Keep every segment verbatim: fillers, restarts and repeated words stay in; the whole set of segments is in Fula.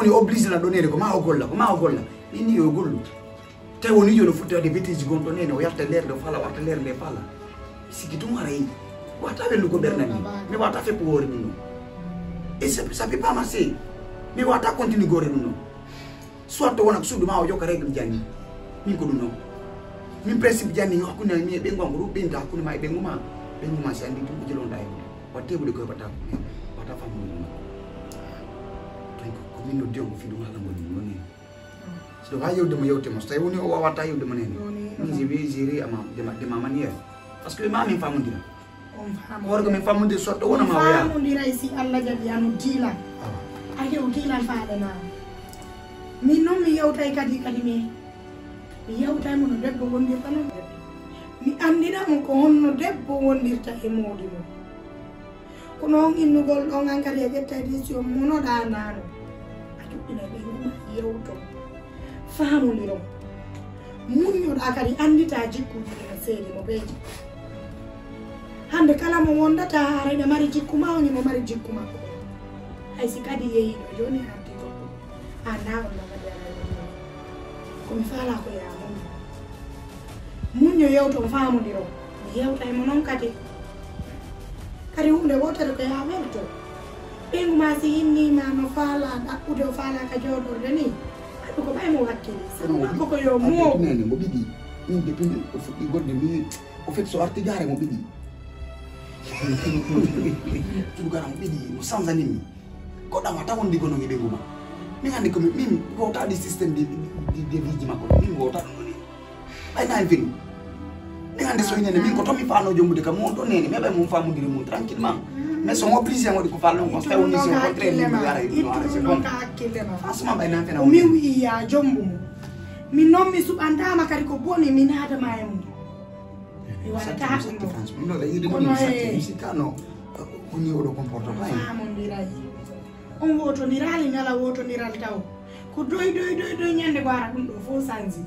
Obligé la ɗo nene ko ma o golla, ko ma o golla. Min ni yo gollu. Tawi woni yo no futti wadde bêtise gonɗo nene, o yarta leerde o fala, o arta leerde nde fala. Sikki tun haray wata wellugo ɓernde mi. Mi wata feppu hoore ɗum ɗo. Et ça, ça peut pas marcher. Mi wata continue gore ɗum ɗo. Soit to wona ko suudu ma o jokka règle janni. Min ko ɗum ɗo. Min principe janni hakkunde mi e ɓengu am ko ɗum ɓeyda hakkunde ma e ɓengu ma. Ɓengu ma si andi tun ko jilonɗa e mum. Watte ɓuɗe koye batta ko wata famu ɗum ɗo. Donc ko min noddi on ko fii ɗum haala ngol ɗum ɗo ni. So ɗum ha yewde mo yewte mo. So tawi woni o wawata yewde mo nene. Min je vais gérer ama de ma, de ma manière. Parce que ma min famodira. On famo. Hoore ko min famodira so to wona ma o yaa. Famodiray si Allah jaɓi ano diila. A hew diilal faade na. Min noon mi yewtay kadi kadi mi. Mi yewtay mo no debbo wondirta noon. Mi anndina mo ko honno debbo wondirta e moodi mum. Kono on innugol ɗon an kadi a ƴettay décision monoɗaa naano. A juɓɓina ɓe yuma yewto. Faamondiron. Muññoɗaa kadi annditaa jikkuuji ɗi a seedi mo peeje. Hannde kala mo wondata haray ɓe mari jikku ma on imo mari jikku makko. Hay si kadi yeeyiɗo jooni arti goɗɗo. An na on nagadi aray on. Ko mi faalaa ko yaa muñño. Muñño yewto on faamondiron. Mi yewtay mo noon kadi. Kadi huunde wootere ko yaa welto. Ɓeyngu ma si innii ma no faalaa ɗaɓɓude o faalaa ka jooɗorde ni. Aɗu ko ɓay mo wakkili. Sabu makko ko yo mooɓu. Nene mo ɓiɗi. Min depuis o fuɗɗi goɗde mi o fait so arti gaare mo ɓiɗi. Cuɗu gara mo ɓiɗi mo sanzanimi. Goɗɗam a tawon ndi gono ngi ɓeyngu ma. Min hannde ko min gowtaɗi système de de vie ji makko min gowtaɗo ɗoni. Ɓay nani fini. Min hannde so inene min ko tomi fano jombude kam mon ɗo nene mi heɓay mon famodiri mum tranquillement. Mais so mo obligé waɗi ko falno on so tawi woni si au contraire min mi ara no ara c'est bon. Franchement ɓay nani fena o min wi'i ya jombu mo. Min noon mi suɓantama kadi ko boni mi naadama e mum. Mi waɗata ɗum ɗo. Kono e sikano. Woni oɗo comportement famondiray. On wotondirali ngala wotondiral taw ko doy doy doy doy ñande ko ara ɗum ɗo fof sanji.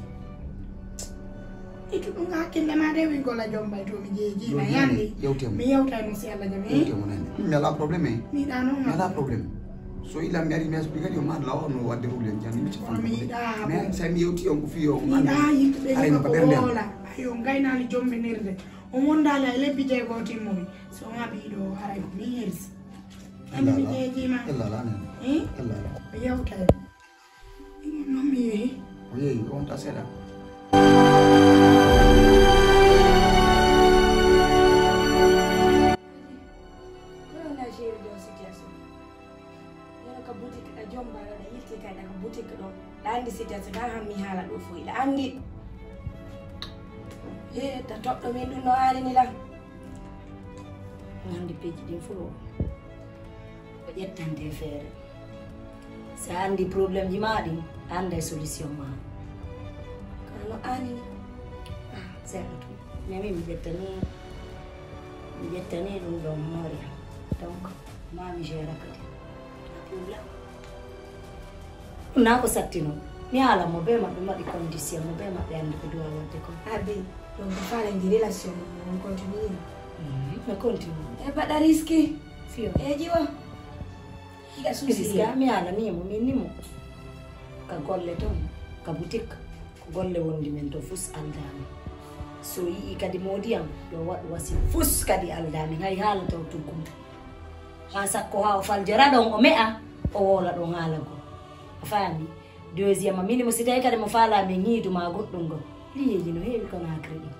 Ittu ɗum hakkille ma de winkola jombay to mi jeejima yande mi yewtay mo si Allah jam e. Mi ala problème e. Miɗa noon mi ala problème. So ila mi ari mi explique yo ma lawa no wadde problème jam mi ci fan. Mais sa mi yewti on ko fiyo on anda. Ay no ko ɓerndem. Ayo ngaynali jombinirde. O wondaali hay lebbi jeego o timmoyi. So ŋaɓi ɗo haray ko mi hersi. Andi mi jeejima. Ella la nen. Eh? Ella la. O yewtay. Ɗum noon mi yehi. O yehi on ta seeɗa. Kono na jeeri ɗo situation. Yeno ka boutique ɗa jombara ɗa yilti kay ɗa ka boutique ɗo. Ɗa andi situation ɗa han mi haala ɗo foyi ɗa andi. He ta toɗɗo min ɗum no arini lan. Hannde peeji ɗin fof o ƴettante feere. So a anndi problème ji ma ɗin a annday solution ma. Kono no aani ni. Ah, seeɗa tun. Mais min mi ƴettani mi ƴettani ɗum ɗon moori am. Donc ma mi gera kadi. Problème. Naa ko satti noon mi haala mo bee maɓɓe mbaɗi condition mo bee maɓɓe anndi ko duwa waɗde kon. Abi donc faale ndi relation mo on continue. No continue. E mbaɗa risque. Fiyo e jiwo. Iga suusi riska mi haalanii mo min ni mo ka golle toon ka boutique ko golle wondi men to fus aldaami. So yi'i kadi moodi am yo waɗu wasi fus kadi aldaami hay haala taw tuggum. Haa sakko haa o faljora ɗon o me'a o woola ɗon haala goo. A faami? Deuxième a mini mo si tawi kadi mo faalaa min hiidu maa goɗɗum goo. Liyeeji no heewi kono a crédit.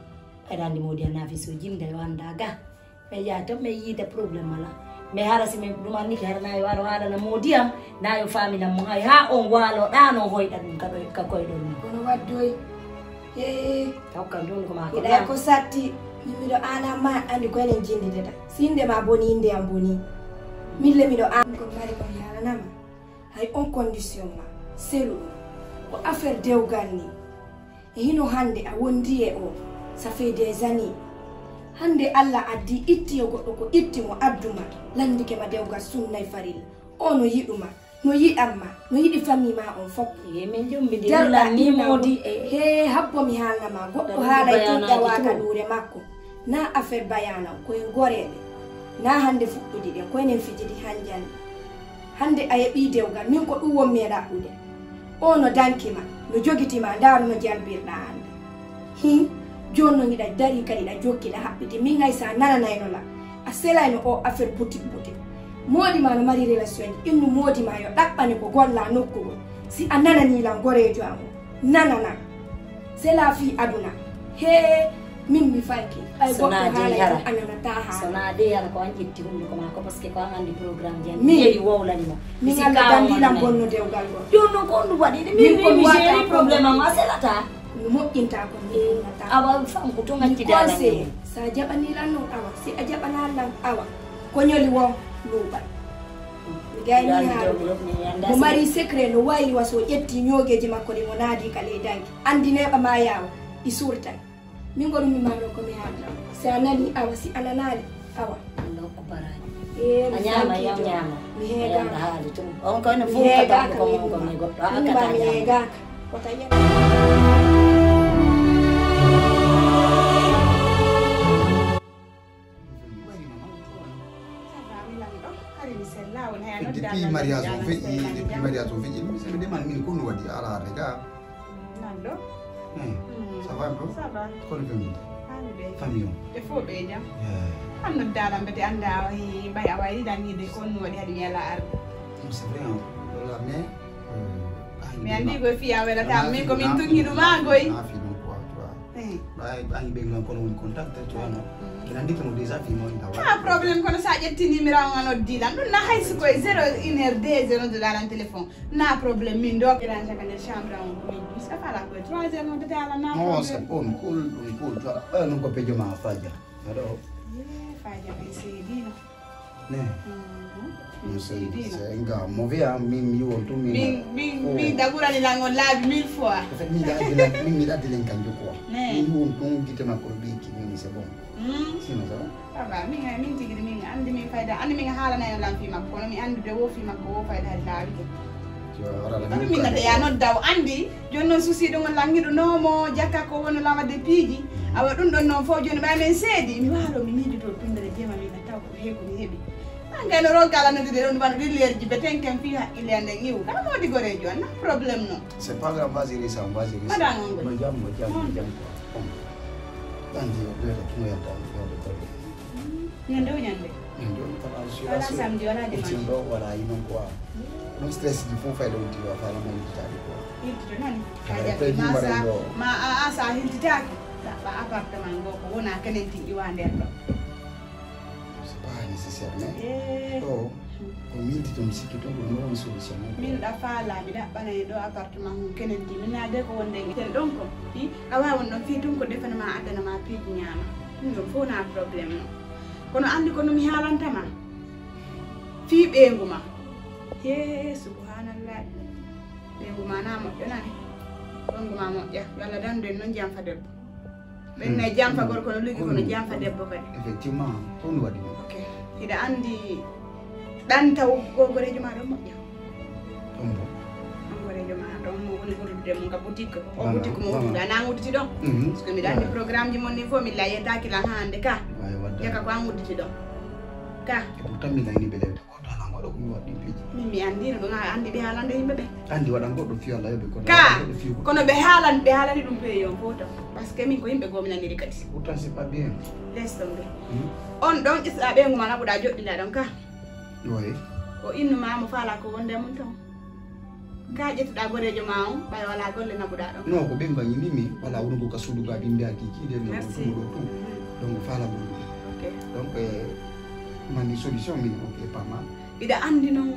Ɓayraandi moodi a naafi so jimda yo annda ga. Mais yaa toon mais yiida problème mala. Mais hara si min ɗum anniki hara naa yo aro haalana moodi am naa yo faaminan mo hay haa on waalo ɗaano hoyɗa ɗum ka koyɗol mum. Kono waddoy. Taw kam ɗum ko maa ko ɗaya ko satti. Min miɗo aana ma anndi ko enen jinndidata si innde ma boni innde am boni. Mille miɗo aan ko mari ko yaalanama. Hay on condition ma selu ɗum ko affaire dewgal ni. E hino hannde a wondi e o ça fait des années. Hannde allah addi itti yo goɗɗo ko itti mo adduma lanndike ma dewgal sunnay farilla. O no yiɗuma no yiɗan ma no yiɗi famille ma on fof. Ye min jombidi darɗa lan ni inna moodi e he habbo mi haalna ma goɗɗo haalay tun ƴawa ka luure makko. Na affaire bayana koye goreɓe. Na hannde fuɗɗudi ɗen ko enen fijidi hanjani. Hannde a heɓii dewgal, min ko ɗum wonmi e ɗaɓɓude. O no danki ma, no jogiti ma, ndaaru no jalbirɗaa hannde. Hin, jooni noon hiɗa darii kadi hiɗa jokki hiɗa haɓɓiti, min hay so a nananayno lan, a selayno o affaire boutique boutique. Moodi ma no mari relation ji, innu moodi ma yo ɗaɓɓane ko gollaa nokku goo. Si a nananii lan goreejo am o, nananaa. Sela fii aduna. Hee, min mi faykii. Ɓay goɗɗo haalay tan a nanataa haala. So naa dey hara ko an ƴetti hunnduko maa ko, parce que ko an anndi programme ji an. Min yehi wowlani mo. Min si Allah danndii lan bonno dewgal ngol. Jooni noon ko honɗum waɗi? Min ko mi waɗata problème am, a selataa. Mi moƴƴintaa ko mi annataa. Awa fam ko to ngacci daalani. Sa jaɓanii lan noon awa, si a jaɓanaali lan awa, ko ñoli woo luuɓat. Mi gayni haala. Mo mari secret no wayli wa so ƴetti ñoogeeji makko ɗi mo naadi ka ley danki. Anndi neeɓa ma yaawa, ɗi suurtay. Min ko ɗum mi maaro ko mi haala. Si a nani awa, si a nanaali awa. Allah hokku baraaji. Eh, a ñaama, yo ñaama. Mi heegaaka. Haali tum. On ko no fuuta tan ko mon ko mi goɗɗo. Min ma mi heegaaka. Ko taƴa. Depuis mariage o feƴƴi, depuis mariage o feƴƴi, mi sene demal min ko no waɗi ala rega. Nanɗo. Eh, ça va un peu? Ça va. Kono famille? Famille o? Ɓe fof ɓe jam. An noddaala mbete annda ɓay a wayi ɗannide kon no waɗi haɗi mi ala arde. C'est vrai, hein. Voilà, mais, euh, mi anndi koye fiya welata min ko min tungi ɗuma koy. Ɓay ɓay ɓe ngam kono woni contact, tu vois, non? Ina anndi kono déjà fi mo inda. Ah, problème kono sa ƴetti numéro o a noddi lan ɗum na hay si koye zéro une heure deux heures nodduɗa lan téléphone. Na problème min do. Ila jaka nder chambre on ko min. Miska fala koye trois heures noddata lan na problème. Non, c'est bon, cool, cool, tu vois. Ɓay non ko pejo ma faja. Ado. Ye faja ɓe seedino. Ne. Nga mauvais, hein, min mi won tun min. Min min min da ɓurani lan on laabi mille fois. En fait, min da addilen, min mi da addilen kanjo quoi. Min won tun gite makko ɓe ki min c'est bon. Sinon ça va. Ça va, min ay min tigi min anndi min fayda anndi min haalanayno lan fii makko kono mi anndude wo fii makko wo fayda hay laabi ke. Ɗum min nata ya nodda o anndi. Jooni noon susi ɗum on langiɗo noomo jakka ko wono lan wadde piiji. Awa ɗum ɗon noon fof jooni ɓay men seedi mi waalo mi miijoto tundere jeema min taw ko hee ko mi heɓi. An kay no ronka lan noddude ɗum ɗum rillerji be tenken fii haqqille an nden iwu ka moodi goreejo an na problème noon. C'est pas grave, vas-y, Rissa, vas-y, Rissa. Madame on. Mo jam, mo jam, mo jam quoi. Bon. Anndi o ɓeeto tun o yalta, o ɓeeto golle. Ñande o ñande. Ñande o kala sur wala samedi wala dimanche. Ɗo wala yinon quoi. Ɗum stress ji fof fayda on tiwa fala mo yiltitaade quoi. Yiltito nani. Ka jaɓi ma sa ma a a sa hiltitaaki. Ɗaɓɓa appartement ngo ko wona kenen tin iwa nder ɗo. C'est pas nécessaire, mais ɗo ko minti toon sikki toon ko ɗum ɗo woni solution. Min ɗa faala mi ɗaɓɓana e ɗo appartement hum kenen ti min naade ko wonde e tel ɗon ko fi a wawan ɗon fi tun ko defana ma addana ma piiji ñaama ɗum ɗon fof na problème no kono anndi ko no mi haalanta ma fi ɓeengu ma he subhanallah ɓeengu ma na moƴƴo nani ɓeengu ma moƴƴa yo Allah dandu en noon jam fa debbo Ɓen ne jamfa gorko no lugi kono jamfa debbo kadi. Effectivement, ko ɗum waɗi ɗum. Ok. Hiɗa anndi ɗan taw gorgoreejo ma ɗon moƴƴa. Ɗon bo. Gorgoreejo ma ɗon mo woni hollude mo ka boutique. O boutique mo wutude ana wututi ɗon. Parce que miɗa anndi programme ji mon ni fof mi layetaaki lan hande ka. Jaka ko an wudditi ɗon. Ka. E pourtant mi layni ɓe lewde. Min mi anndino ɗum a anndi ɓe haalande yimɓe ɓe anndi waɗan goɗɗo fiyo allah yoɓe kono ka kono ɓe haalan ɓe haalani ɗum peyo foto parce que min ko yimɓe gominaniri kadi pourtant c'est pas bien les tombe on ɗon ƴettuɗa ɓeyngu ma naɓuɗa joɗɗinɗa ɗon ka oui o innu ma mo faala ko wonde mum ton ka ƴettuɗa gorejo ma on ɓay wala golle naɓuɗa ɗon non ko ɓeyngu a yimimi wala wongo ka suudu ga bimbi a kiki de no ɗum ɗo tum donc faala golle donc mani solution min ok pas mal mbiɗa anndi noon